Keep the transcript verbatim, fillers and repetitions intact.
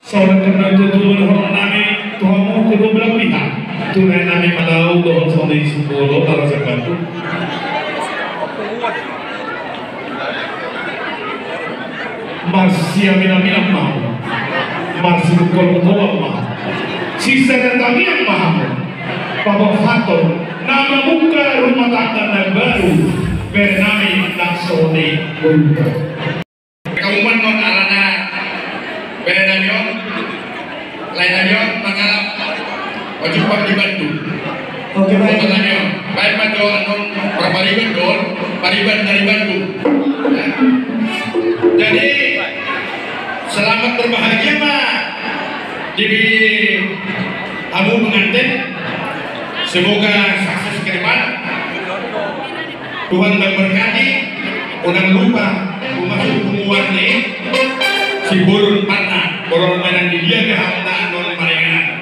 Songon i ma tutu dohonon nami tu hamu kedua belah pihak. Tu lae nami Malau dohot songon i Sumbolon, Larangan Batu. Marsiaminaminan ma hamu. Marsimukolmukolan ma hamu. Sisada tangiang ma hamu. Paborhaton na mamungka rumah tangga na baru. Bere nami na songon i Gultom. Kamuan non alana bere nami on, lae nami on mangalap pajumpang di Bandung. Oke, baik. Bere nami on, baik ma jo annon marpariban do on, pariban dari Bandung. Jadi selamat berbahagia ma di hamu pengantin. Semoga sukses ke depan. Tuhan memberkati. Unang lupa, masuk punguan ni Simbolon Patna, borong manang di dia ke hamna non maringanan.